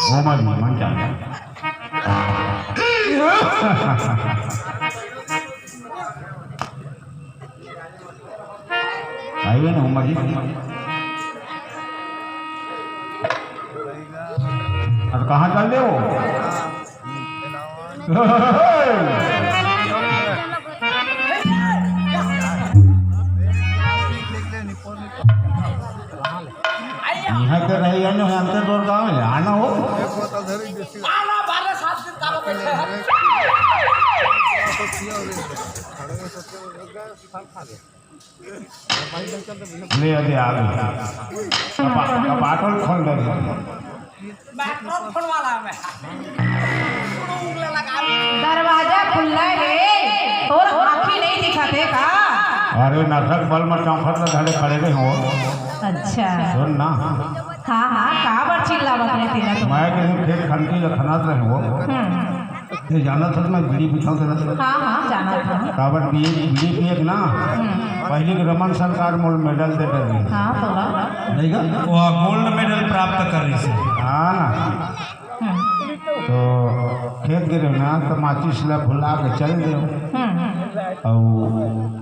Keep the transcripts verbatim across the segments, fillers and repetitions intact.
ओमा जी, मन जान। आइए ना, ओमा जी। अब कहाँ चल दे वो? यहाँ के रही है ना, अंतर डोर गाँव में आना हो। आना, बारह सात दिन का बैठे हैं। ले, अरे आ गई। कपा-, कपाटल खोल दे। माइक्रोफोन वाला में। दरवाजा खुल्ला हे, तोर आँखी नहीं दिखत हे का? अरे, नटक बल में चौखट में धरे खड़े रहे हो। अच्छा। सुन ना। हाँ, हाँ, काबर चिल्लावत रहे तेला तो? मैं कहीं खेत खंती ल खनात रहे हो। हम्म। ये जानत हस, मैं बीड़ी पीछा से रहता। हाँ, हाँ, जानत हूँ। काबर बीड़ी, बीड़ी पिए के ना, हम्म। पहली के रमन सरकार मोल मेडल दे डरे। हाँ, तोला। नहीं का? वो गोल्ड मेडल प्राप्त कर रही थी। हाँ ना। हम्म। तो खेत गे रहे ना, तो माचिस ला भुला के चल दे। हम्म। और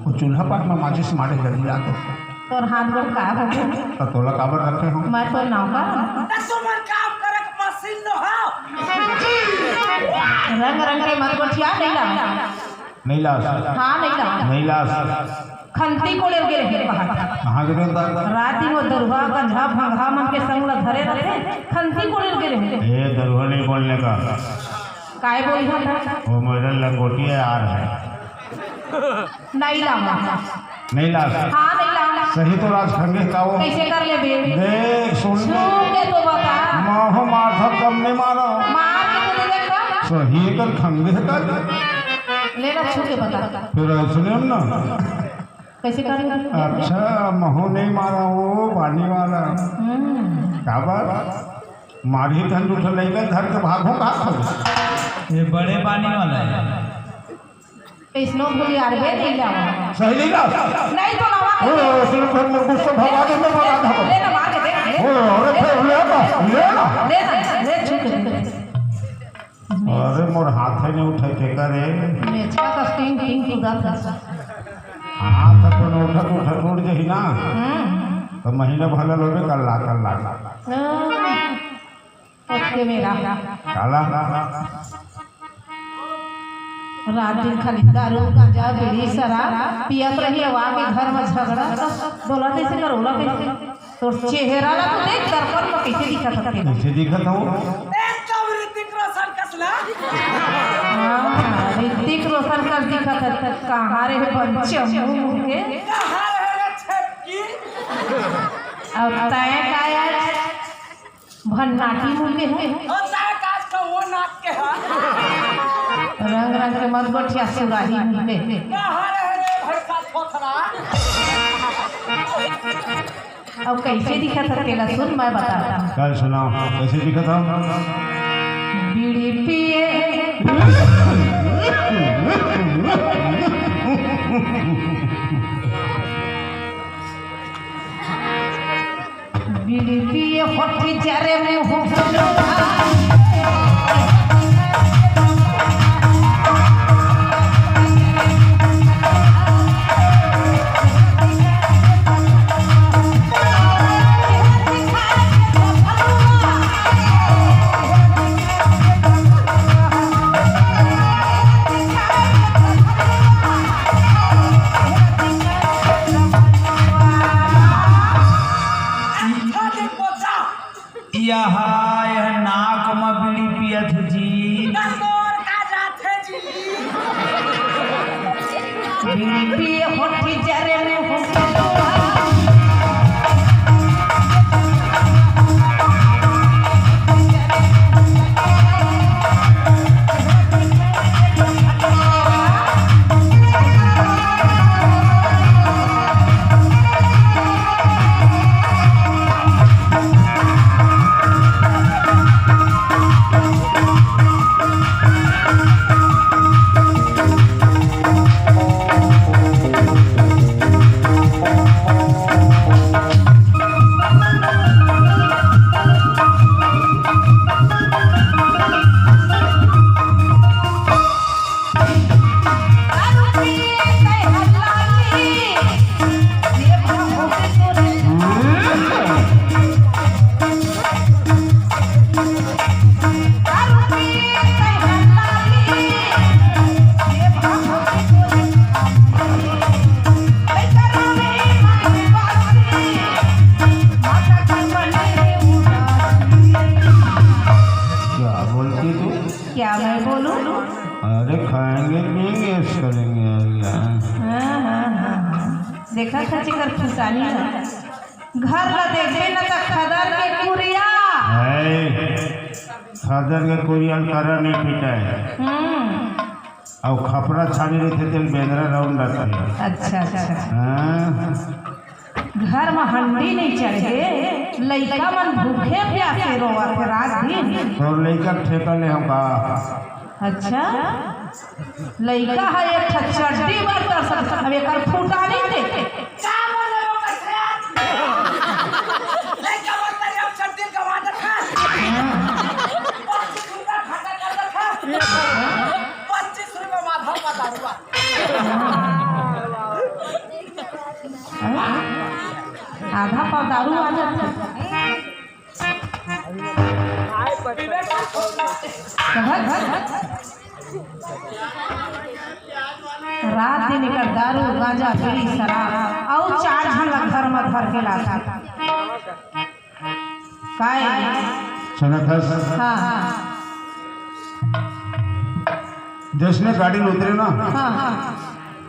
वो चूल्हा पाट में माचिस मारे जल्दी लाके। तोर हाथ गोड़ का हो गया? त तोला काबर रखे हो? मैं तो नौकर हूँ। त तुमन काम करे के मशीन न हो। रंग रंग के मत गोठिया, नहीं लास। नहीं लास। हाँ, नहीं लास। नहीं लास। खंती कोड़े गे रहे बाहर। कहाँ गे रहे ता? रात दिन वो दरुहा, गंझा, भंगहा मन के संग ल धरे रहे। खंती कोड़े गे रहे। ए, दरुहा नहीं बोलने का। काय बोली हम? वो मेरा लंगोटिया यार है। नहीं लावा। नहीं लास। हाँ, नहीं लावा। सही तो लास खंगे का वो। कैसे कर ले बे? देख, सुन ले। सुन के तो बता। माहो माथा कम नहीं मारा। मार के तो दे देता। सही कर खंगे कर। ले ना, छू के बता। फिर सुने हम ना। कैसे कर ले? अच्छा, महू नहीं मारा वो बानी वाला। हम्म। क्या बात? मारी तन उठ लइका धर के भागो का खो। ये बड़े बानी वाला है। इसनो भूल यार बे, नहीं लावा। सही नहीं लावा। नहीं तो लावा। ओ, सिर्फ फिर मैं गुस्सा भगा दे, मैं भगा दे। ले ना, मार के दे, दे। ओ, अरे फिर ले ना, ले ना। ले ना, ले, छू के दे। अरे, मोर हाथे नहीं उठे के करे। मेचका का टिंग टिंग कूदा था। हाथ अपन उठत उठत उठ जही ना। हम्म। तो महीना भला लोगे, कल्ला, कल्ला। हाँ। ओके मेरा। काला। रात दिन खाली दारू, गांजा, बीड़ी, शराब पियत रही, अब आके घर में झगड़ा, तो बोला कैसे, करोला कैसे? तोर चेहरा ला तो देख, दर्पण में कैसे दिखत हथे? कैसे दिखत हो? एकदम ऋतिक रोशन कस ना। हाँ, ऋतिक रोशन कस दिखत हे। कहाँ रे बच्चा मुंह के? कहाँ रे छटकी? अब तय काया? भन्नाटी मुंह के हो। ओ, तारा काज का वो नाक के हा। रंग रंग के मत गोठिया सुराही मुंह के। कहाँ रहे रे भड़का थोथरा? अब कैसे दिखत हे तेला सुन, मैं बताता हूँ। कल सुनाओ, कैसे दिखत हो? बीड़ी पिए। बीड़ी पिए होठ जरे मुंह फुलवा। यहा, यह नाक म बीड़ी पियत हे जी। त तोर का जाथे जी? बीड़ी पिए होठी जरे में हो। देखा था जेकर फुटानी ह। घर ला देखबे न त खदर के कुरिया। है, खदर के कुरिया ल करा नहीं पीटा है। हम्म। अउ खपरा छानी रहिथे, तेल बेंदरा राउंड रहिथे। अच्छा, अच्छा। हाँ। घर म हंडी नहीं चढ़े, लइका मन भूखे प्यासे रोवत हे रात दिन। तोर लइका के ठेका ले हम का? अच्छा, लइका ह एक ठा चड्डी बर तरसत, अब एकर फुटानी दे। का बोले वो कैसे? लइका बोलता है, "अब चड्डी गवा देता है। पच्चीस रुपया घाटा कर देता है। पच्चीस रुपया माथा का दारुआ।" आधा पाव दारू आ जाता। रात दिन एकर दारू, गांजा, बीड़ी, शराब, अउ चार झन ला घर म धर के लाथे। काय? सुनत हस? हाँ। जइसने गाड़ी में उतरे ना, हाँ, हाँ।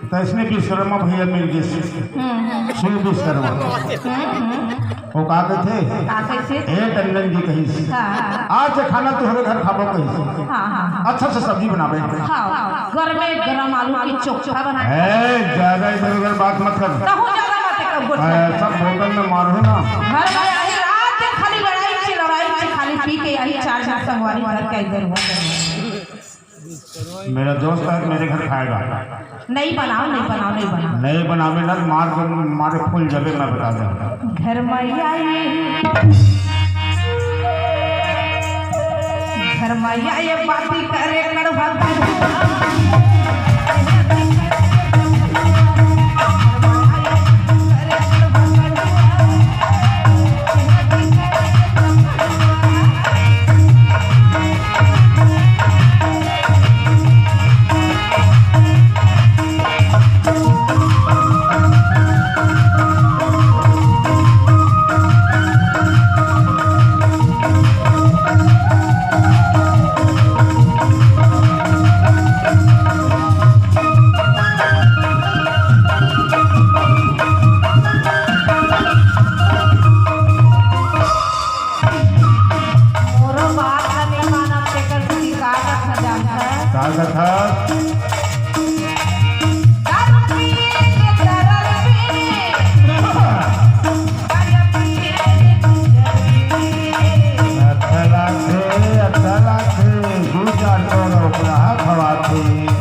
तइसने विश्वकर्मा भैया मिल गिस। हम्म, हम्म। शिव विश्वकर्मा। हम्म, हम्म। वो का कहिथे? का कहिथे? "ए टंडन जी," कहिस, हाँ, हाँ। "आज के खाना तुहरे घर खाबो," कहिस। हाँ, हाँ, हाँ। "अच्छा से सब्जी बनाबे।" हाँ, हाँ। गरमे गरम आलू के चोखा बनाबे। ए, ज्यादा इधर उधर बात मत कर। कहूँ ज्यादा बातें कर, बोल। ए, सब बोतल में मारो ना। घर में आही रात के खाली लड़ाई चे, लड़ाई चे, खाली पी के आही चार चार संगवारी घर के इधर हो। मेरा दोस्त है, मेरे घर खाएगा। नहीं बनाओ, नहीं बनाओ, नहीं बनाओ। नहीं बनावे ना, मार के, मारे फूल जबे, मैं बता दूं। घर में आए, घर में आए, बाती करे कड़वा। मोरो बात ल नइ मानत, तेकर सेती का कथा जानत हस? का कथा? दारू पी के तरल पी। अच्छा लागथे, अच्छा लागथे, दू चार टोर ओकरा खवाथे।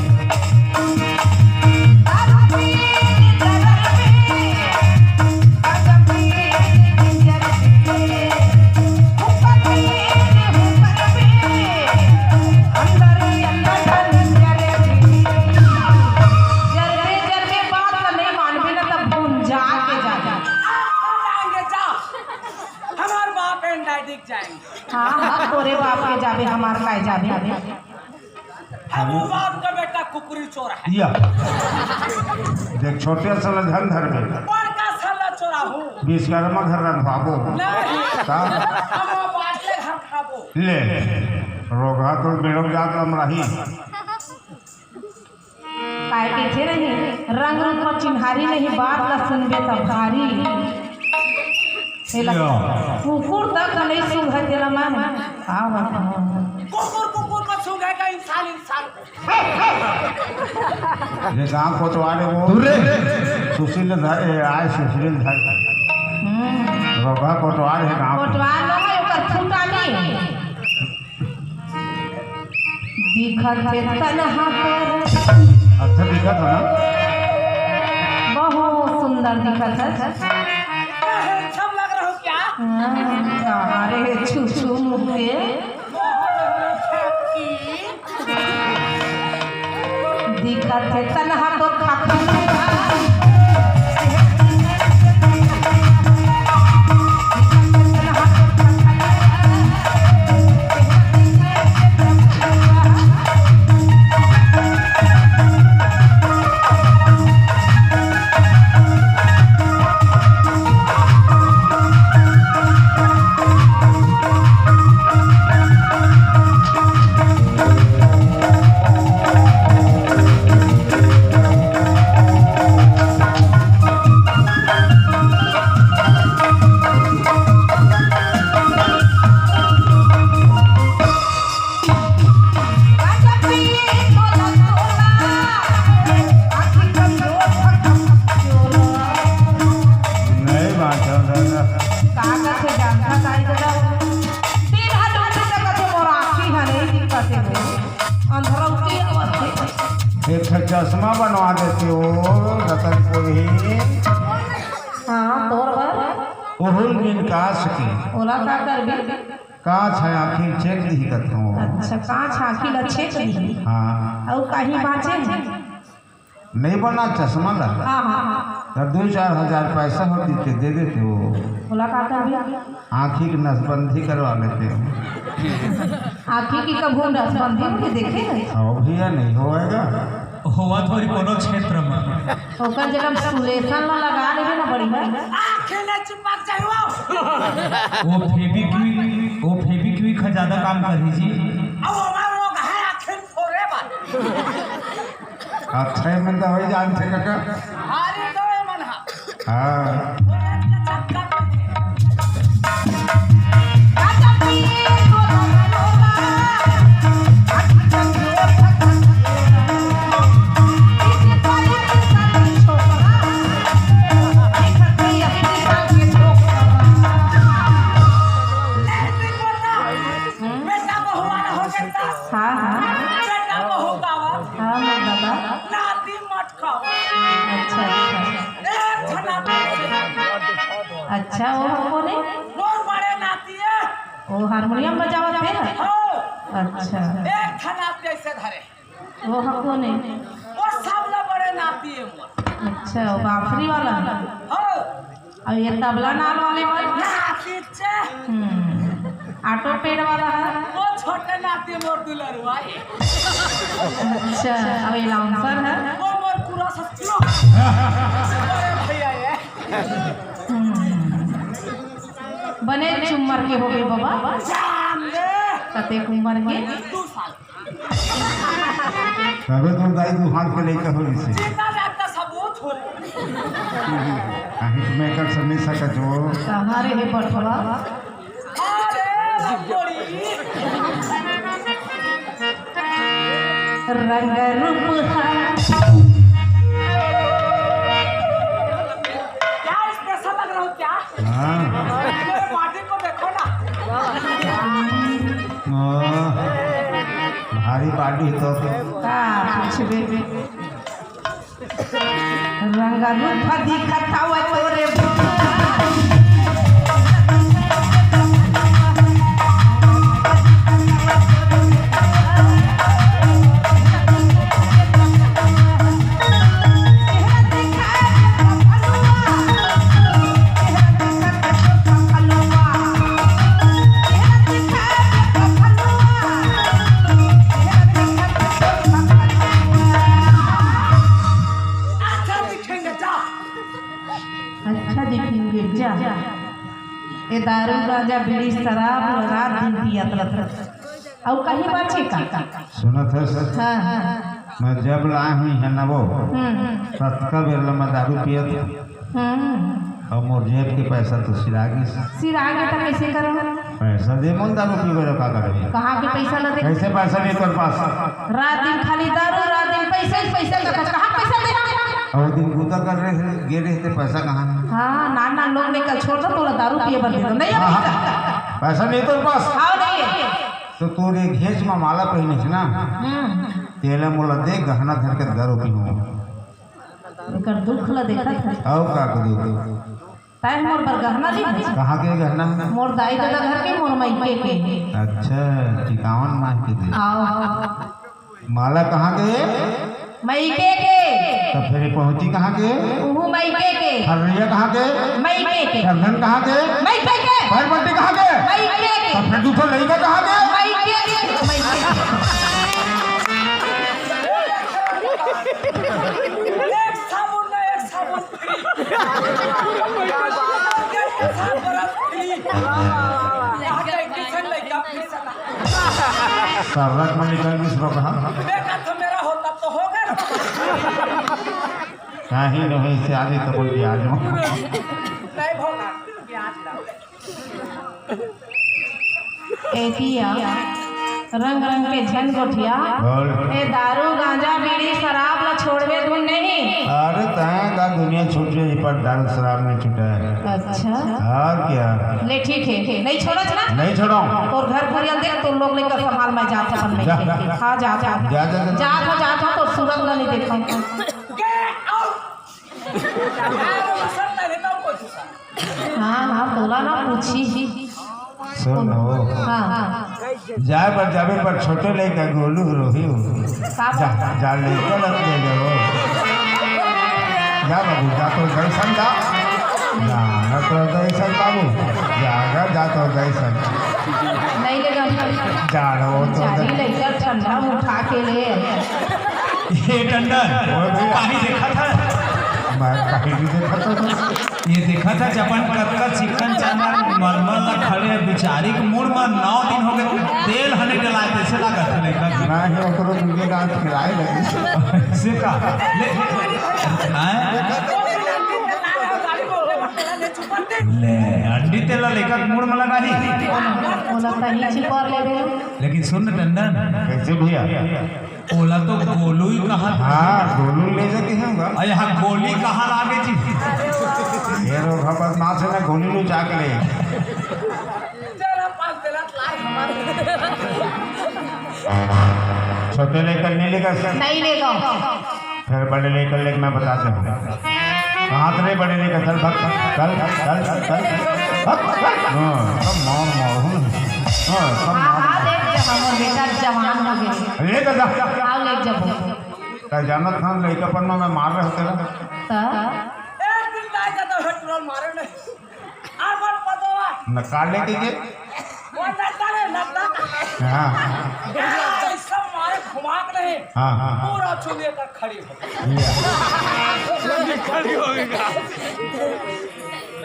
जरबे, जरबे बात ल नइ मानबे न, त भुंजा के जाबे। आप जाएंगे, जाओ। हमार बाप and daddy जाएंगे। हाँ, हाँ, तोरे बाप के जाबे, हमार काय जाबे? हम वो बाप का बेटा कुकुरी चोर है। या। देख, छोटे सन ल झन धरबे। बड़का सन ल चोराहूँ। विश्वकर्मा घर रंधवाबो। नहीं। का? हम वो बाटले घर खाबो। ले। रोगहा तो बेड़ो जात लमराही। काय कहिथे नहीं, रंग रूप म चिन्हारी नहीं, बात ल सुनबे त भारी। एला या। कुकुर तक नइ सूंघय तेला मन। का बात है? कुकुर कुकुर म सूंघय का इंसान इंसान। ये गांव कोतवाल है वो। दूर रे। सुशील धर, ए, आय सुशील धर। हम्म। रोगहा कोतवाल है गांव। कोतवाल लोग है, ओकर फुटानी। दिखत हे तनहा पर। अच्छा दिखत हे ना? बहुत सुंदर दिखत हे। क्या handsome लग रहा हूँ क्या? हाँ, अरे छू छू मुँह के। दिखत हे तनहा तो खाखा। का कथे जानता ताई दादा? दिन ह डूबे त कथे मोर आँखी ह नहीं दिखत हे, अंधरौती आवत हे। एक ठो चश्मा बनवा देते हो रतनपुर ही। हाँ, तोर बर। ओहुल बिन कास के। ओला का करबे? कास हे, आँखी चेक दिही कथों। अच्छा, कास आँखी ला चेक दिही। हाँ। अउ कहीं बाँचे? नहीं बना चश्मा ला। हाँ, हाँ, हाँ। त दो चार हजार पैसा होती ते दे देते हो। ओला का करबे? आँखी की नसबंदी करवा लेते हो। आँखी की कभू नसबंदी मुझे देखे नहीं। अब भैया नहीं होएगा। होवा थोड़ी कोनो क्षेत्र में। ओकर जगह सुलेशन ला लगा लेबे ना बढ़िया। आँखी ले चिपक जाए वो। वो फेविक्विक, वो फेविक्विक ह ज्यादा काम करही जी। अब हमार लोग है आँखी फोरे बा। अच्छा, ये मन तो वही जानते काका। हारी गए मन हा। हाँ। बेटा बहुआ ना हो के दस। हाँ, हाँ। बेटा बहू गावा। हाँ, मोर दादा। नाती मत खावा। अच्छा, अच्छा। एक जना अच्छा, वो ह कोन हे? मोर बड़े नाती हे। वो हारमोनियम बजावत हे? हाँ। अच्छा। एक जना नाती ऐसे धरे। वो ह कोन हे? वो सबले बड़े नाती हे मोर। अच्छा, वो बांसुरी वाला? हाँ। अउ ये तबला नाल वाले मन? नाती चे। हम्म। ऑटो पेड वाला ह? वो छोटे नाती मोर दुलरुआ हे। अच्छा, अउ ये लाउंसर ह? वो मोर पूरा ससुरो। अरे भैया ये। हम्म। बने उमर के होगे बाबा। जान दे। कतेक उमर के? दू साल। तबे तो दाई दू हाथ के लइका हो जइसे। जिंदा जागता सबूत हो। अहीं तो मैं कर नहीं सकत हो। कहाँ रे हे बठवा? अरे लंगोड़ी। रंग रूप हा। क्या स्पेशल लग रहा हूँ क्या? हाँ। मेरे बॉडी को देखो ना। ओ, भारी बॉडी तो। का पूछबे? रंग रूप दिखत हवे तोरे। अच्छा दिखेंगे, जा। अच्छा दिखेंगे, जा। ये दारू, गांजा, बीड़ी, शराब रात दिन पियत रहत। अउ कहीं बाँचे का? सुनत हस? हाँ, हाँ। मैं जब लाए हुई है ना वो, हम्म। ततका बेर ले मैं दारू पियत हूँ। हम्म। अउ मोर जेब के पैसा तो सिरा गिस। सिरा गे त कैसे करो? पैसा दे मोर दारू पीबे ला का करबे? कहाँ के पैसा ला दे? कैसे पैसा नहीं तोर पास? रात दिन खाली दारू, रात दिन पैसा ही पैसा का बस, कहाँ पैसा दे? अउ दिन बूता कर रहे हैं, गे रहे थे पैसा कहाँ? हाँ, ना, ना, लोग ने कल छोड़ दो, तोला दारू पिए बर दे दो। नहीं है हाँ, पैसा? हाँ। पैसा नहीं तोर पास? हाँ, नहीं है। तो तोर एक घेंच में माला पहिने हे ना, हम्म। तेला मोला दे, गहना धर के दारू पीहूँ। एकर दुख ला देखत हस। अउ का के दुख? तैं मोर बर गहना ली? कहाँ के गहना? मोर दाई ददा घर के, मोर मइके के। अच्छा, टिकावन मार के दे। आओ। माला कहाँ के? मइके के। तब फिर ये पहुँची कहाँ के? उहू मइके के। हररिया कहाँ के? मइके के। चंदन कहाँ के? मइके के। भैरपट्टी कहाँ के? मइके के। तब फिर दूसरा लइका कहाँ के? मइके के। मइके के। एक साबुन ना, एक साबुन। सरक में निकल भी सरो कहाँ? बेटा तो मेरा होता तो होगा ना। कहीं नहीं से आदि तो बोल दिया आज। नहीं भोगा, ब्याज ना। एतिया रंग रंग के झन गोठिया। बोल। ए दारू, गांजा, बीड़ी, शराब ला छोड़बे धुन नहीं। अरे तैं का दुनिया छूट जाही, पर दारू शराब नहीं छूटे। अच्छा। और क्या? ले ठीक है, नहीं छोड़त ना? नहीं छोड़ो। तोर घर परिवार देख, तोर लोग लेकर संभाल, मैं जात हूँ अपन जा। लेके। हाँ, जात हूँ। जा, जा, जा। जात हूँ, जात हूँ, तोर सूरत ला नहीं देखा। हाँ, हाँ, बोला ना, पूछी। सुन हो। हाँ, हाँ। जाए बर जाबे पर छोटे लइका गोलू रोही हो। का जा, बात? जा लइका लग ले जाओ। जा बाबू, जा तो दर्शन जा। जा, ना तो दर्शन बाबू। जा, जा, जा तो दर्शन। नहीं लेगा। जा रहो तो चारी दर्शन। लइका ठंडा उठा के ले। ये टंडन, ओए भैया। काहे देखत हस? मैं काहे नहीं देखत हूँ? ये देखत हस, अपन कतका चिकन चना मलमल ला खड़े बिचारी के मुड़ म नौ दिन हो गए, तेल हने डलाए, कैसे लागत है लइका? ना ही ओकरो मुझे रात खिलाए लगी। से का? ले, आए? ले, अंडी तेल ला लइका के मुड़ म लगाही। ओला तनी छिपा ले दे। लेकिन सुन न टंडन। कैसे भैया? ओला तो गोलू ही कहा था। हाँ, गोलू ले जाके होगा। अरे हाँ, गोली कहाँ लागे जी? ये लोग हम बदमाश है ना, गोली लो जाके ले। छोटे लेकर नहीं लेकर। नहीं लेगा। फिर बड़े लेकर ले, मैं बताते हूँ। हाथ नहीं बड़े लेकर, चल भाग, चल, चल, चल। हाँ, सब मार, मार, हूँ। हाँ, सब हाँ, मार, हाँ, मार। ले जब हमर बेटा जवान हो गए। ले तो जा। आओ, ले जब। का जानत हन, लइकापन में मैं मार रहे होते ना। त? एक दिन दाई जाता है, टुरल मारे नहीं। अरे मोर पतोवा। न का लेके के? वो नंदा रे, नंदा। हाँ। ऐसा मारे घुमा के नहीं। हाँ, हाँ, हाँ। पूरा चुलिया कर खड़ी हो गई। लिया। खड़ी हो गई का?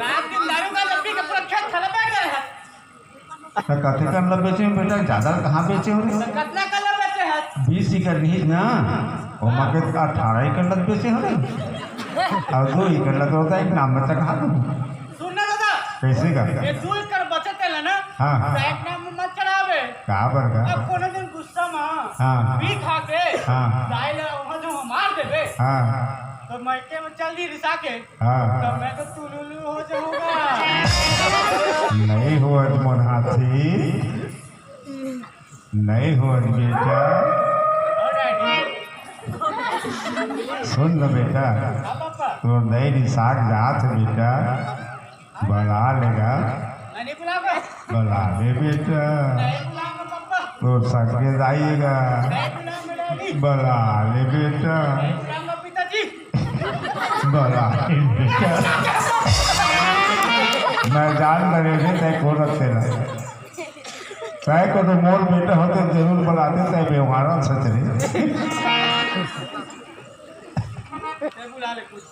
रात दिन दारू का लपी के पूरा खेत खलबे करे है। त कते कन ल बेचे हो बेटा? ज्यादा कहाँ बेचे हो रे? त कतना कन ल बेचे है? बीस एकड़ रहिस ना, ओमा के अठारह एकड़ ल बेचे हो रे। अउ दो एकड़ ल तो होता एक नाम में तक हाथ। सुन ना दादा। कैसे का? ये दो एकड़ बचत है ना? हाँ, हाँ। तो एक नाम में मत चढ़ावे। का बर का? अब कोनो दिन गुस्सा में हाँ। पी खा के हाँ। दाई ला वहाँ जो मार देबे। हाँ। तो मइके में चल दी रिसा के। हाँ। तो मैं तो तुलुलु हो जाऊंगा। नहीं होवत मोर हाथी, नहीं होवत बेटा। सुन न बेटा, हाँ पापा। तोर दाई रिसा के जात हे बेटा, बला लेगा। नहीं बुलाऊंगा। बला ले बेटा। नहीं बुलाऊंगा पापा। तोर संगे जाएगा। नहीं बुलाऊंगा डैडी। बला ले बेटा। नहीं बुलाऊंगा पिताजी। बला ले बेटा। मैं जान डरे थे, तय को रखते ना। तय को तो मोर बेटा होते जरूर बलाते, तय व्यवहार सच रे। नहीं बुला ले कुछ।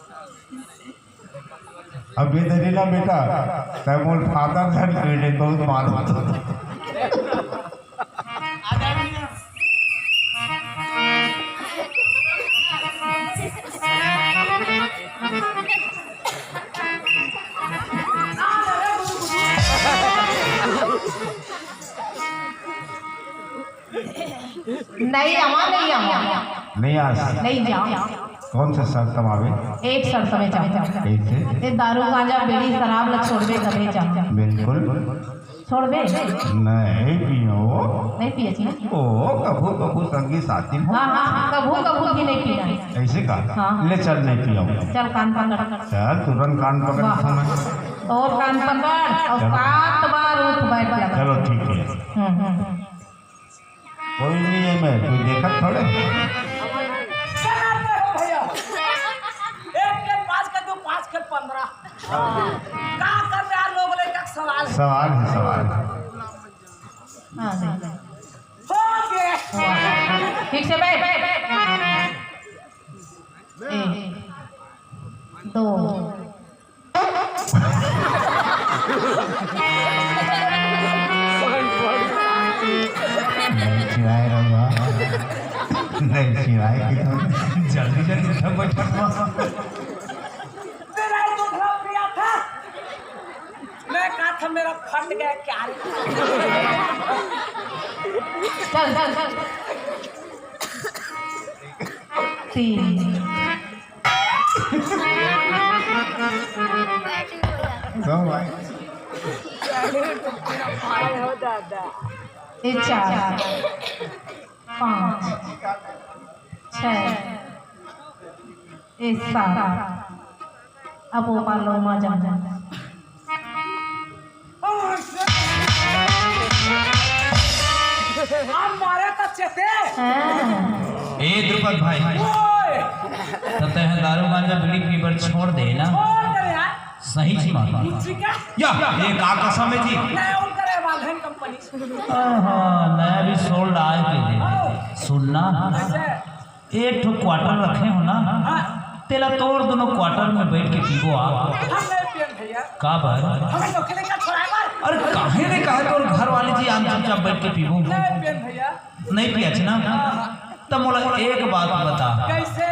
अभी देरी ना बेटा, तै मोर फादर झन पीटे बहुत मारो। नहीं आवा, नहीं आवा। नहीं आ। नहीं जाओ। कौन से शर्त में आवे? एक शर्त में जाओ। कैसे? ये दारू, गांजा, बीड़ी, शराब ला छोड़बे तबे जाओ। बिल्कुल। छोड़बे? नहीं पियो। नहीं पिए छी। ओ, कभू कभू संगी साथी में। हाँ, हाँ, कभू कभू भी नहीं पीना है। ऐसे का? हाँ, हाँ। ले चल, नहीं पियो। चल कान पकड़। चल, तुरंत कान पकड़। वाह। समय। और कान पकड़, और चलो। सात बार उठ बैठ जा। चलो, ठीक है। हम्म, हम्म, हम्म। कोई नहीं है, मैं कोई देखत थोड़े। क्या करते हो भैया? एक के पाँच कर दो, पाँच के पन्द्रह। का कर रहे यार लोग, ले तक सवाल है। सवाल है, सवाल है। हाँ, नहीं। हो गए। ठीक से बैठ। एक, दो। नहीं चिढ़ाए रहुआ। नहीं चिढ़ाए कि तुम जल्दी जल्दी उठो, बैठो। तेरा दूध पिया था। मैं कहा था मेरा फट गया क्या रे? चल, चल, चल। तीन। दो भाई। ये चार, पाँच, छः, ये सात। अब वो पालो मजा। हम मारे त चेते। हाँ। ए द्रुपद भाई, ओए। त तैं ह दारू गांजा बीड़ी पीबर छोड़ दे ना। छोड़ दे यार। सही च माता। बुच्ची का? या, ये का कसम है जी? नया उनकर है, मालधन कंपनी। हाँ, नया भी सोल्ड आए के दे। हाँ। सुनना। कैसे? एक ठो क्वार्टर रखे हो ना, हाँ। तेला तोड़ दोनों क्वार्टर में बैठ के पीबो आप। हम नहीं पियन भैया। का बर? हमें नौकरी का छोड़ा है। अरे काहे ने कहा तोर घर वाली जी आम चुपचाप बैठ के पीबो? नहीं पियन भैया। नहीं पियच ना? हाँ। त मोला एक बात बता। कैसे?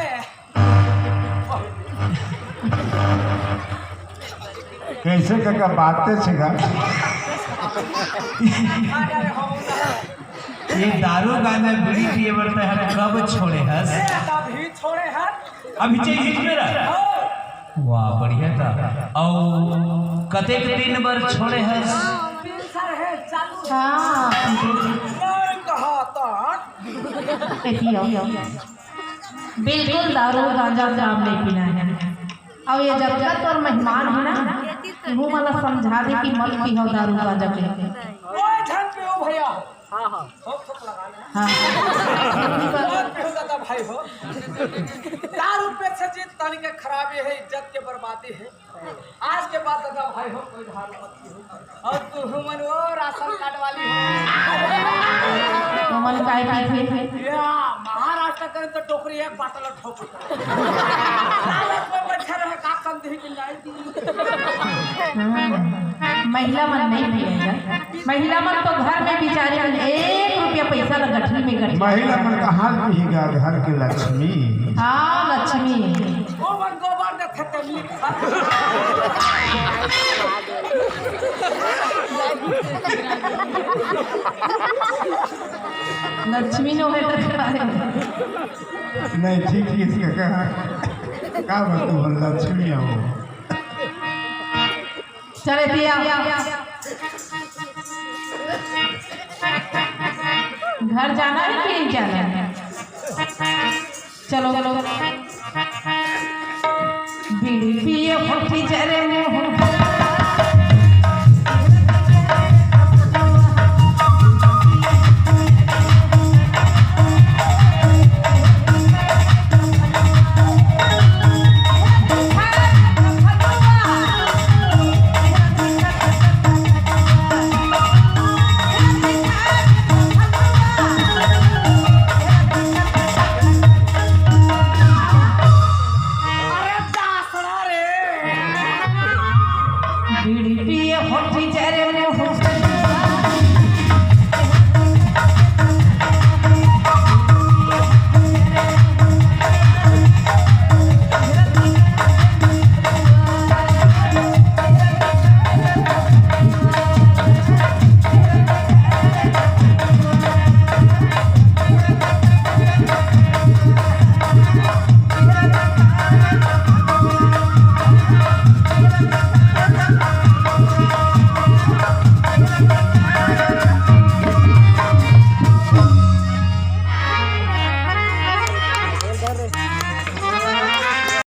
कैसे कका बात ते छिगा? ये दारू गांजा बीड़ी पिए बर तैं ह कब छोड़े हस? ए, तभी छोड़े हस। अभी चाहिए मेरा? हाँ। वाह, बढ़िया था। अउ कतेक दिन बर छोड़े हस? तीन साल है, चालू। हाँ। मैं कहा था। ए, पियो। बिल्कुल दारू गांजा शराब नहीं पीना है। अउ ये जतका तोर मेहमान हे ना, इहू मन ला समझा दे कि मत पीहू दारू गांजा के। ओए झन पीहू भैया। हाँ, हाँ। थोक थोक लगा ले। हाँ। मत पीहू दादा भाई हो। दारू पे से जीत तन के खराबी है, इज्जत के बर्बादी है। आज के बाद दादा भाई हो, कोई दारू मत पीहू। अउ तुहू मन वो राशन कार्ड वाली हो। तुमन काय पीथे? या, महाराष्ट्र करे तो टोकरी एक बाटल ठोक। लालच में बैठे रहे, का कम दी कि नहीं दी। हाँ, महिला मन नहीं पिएगा। महिला मन तो घर में बिचारी मन एक रुपया पैसा ला गठरी में गठरी। महिला मन का हाल पीएगा घर के लक्ष्मी। हाँ, लक्ष्मी। गोबर, गोबर देथे तेमनी। लक्ष्मी नो है तो क्या है? नहीं, ठीक है, इसका कहा। का बात हो, लक्ष्मी हो। चले दिया। घर जाना है कि नहीं जाना है? चलो, चलो। बीड़ी पिए होठी जरे मुंह। अरे दासड़ा रे। बीड़ी पिए होठी जरे मुंह से